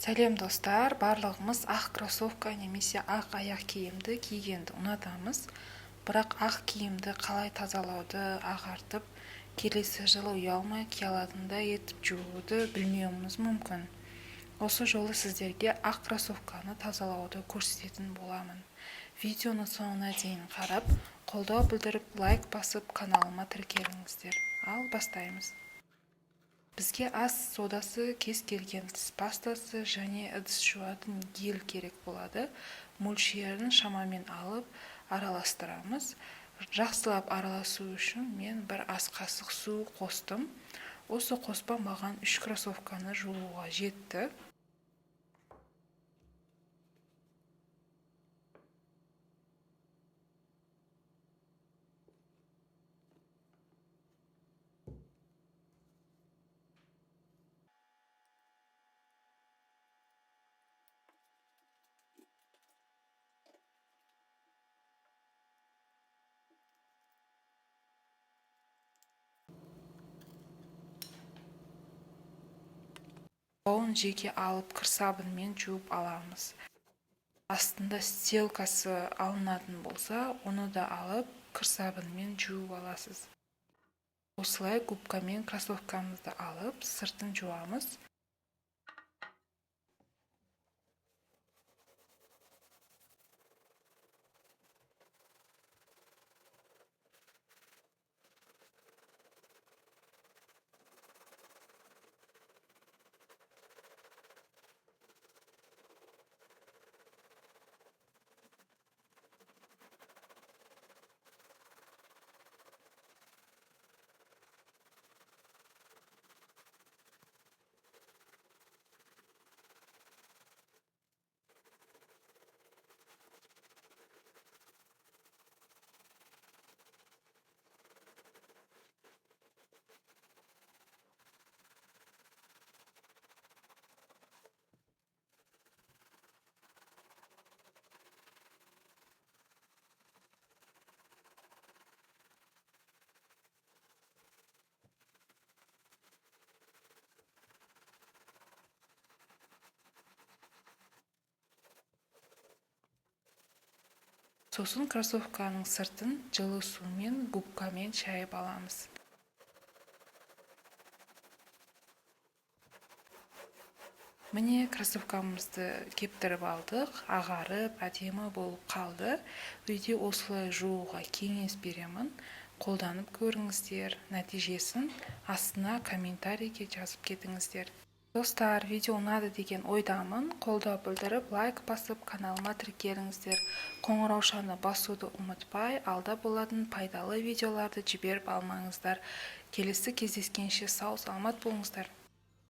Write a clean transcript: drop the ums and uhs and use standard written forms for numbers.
Сәлем, достар! Барлығымыз ақ кроссовка немесе ақ аяқ киімді кигенді ұнатамыз. Бірақ ақ киімді қалай тазалауды, ағартып, келесі жылы ұялмай кие алатындай етіп жууды білмеуіміз мүмкін. Осы жолы сіздерге ақ кроссовканы тазалауды көрсететін боламын. Видеоны соңына дейін қарап, қолдау білдіріп, лайк басып, каналыма тіркеліңіздер. Ал бастаймыз. Бізге ас содасы, кез келген тіс пастасы және ыдыс жуатын гель керек болады. Мөлшерін шамамен алып, араластырамыз. Жақсылап араласу үшін мен бір ас қасық су қостым. Осы қоспа маған 3 кроссовканы жууға жетті. Бауын жеке алып, кір сабынмен жуып аламыз. Астында стелкасы алынатын болса, оны да алып, кір сабынмен жуып аласыз. Осылай губкамен кроссовкамызды алып, сыртын жуамыз. Сосын кроссовканың сыртын жылы сумен, губкамен шайып аламыз. Міне, кроссовкамызды кептіріп алдық, ағарып, әдемі болып қалды. Үйде осылай жууға кеңес беремін. Қолданып көріңіздер, нәтижесін астына комментарийге жазып кетіңіздер. Достар, видео ұнады деген ойдамын. Қолдау білдіріп, лайк басып, каналыма тіркеліңіздер. Қоңыраушаны басуды ұмытпай, алда болатын пайдалы видеоларды жіберіп алмаңыздар. Келесі кездескенше сау саламат болыңыздар.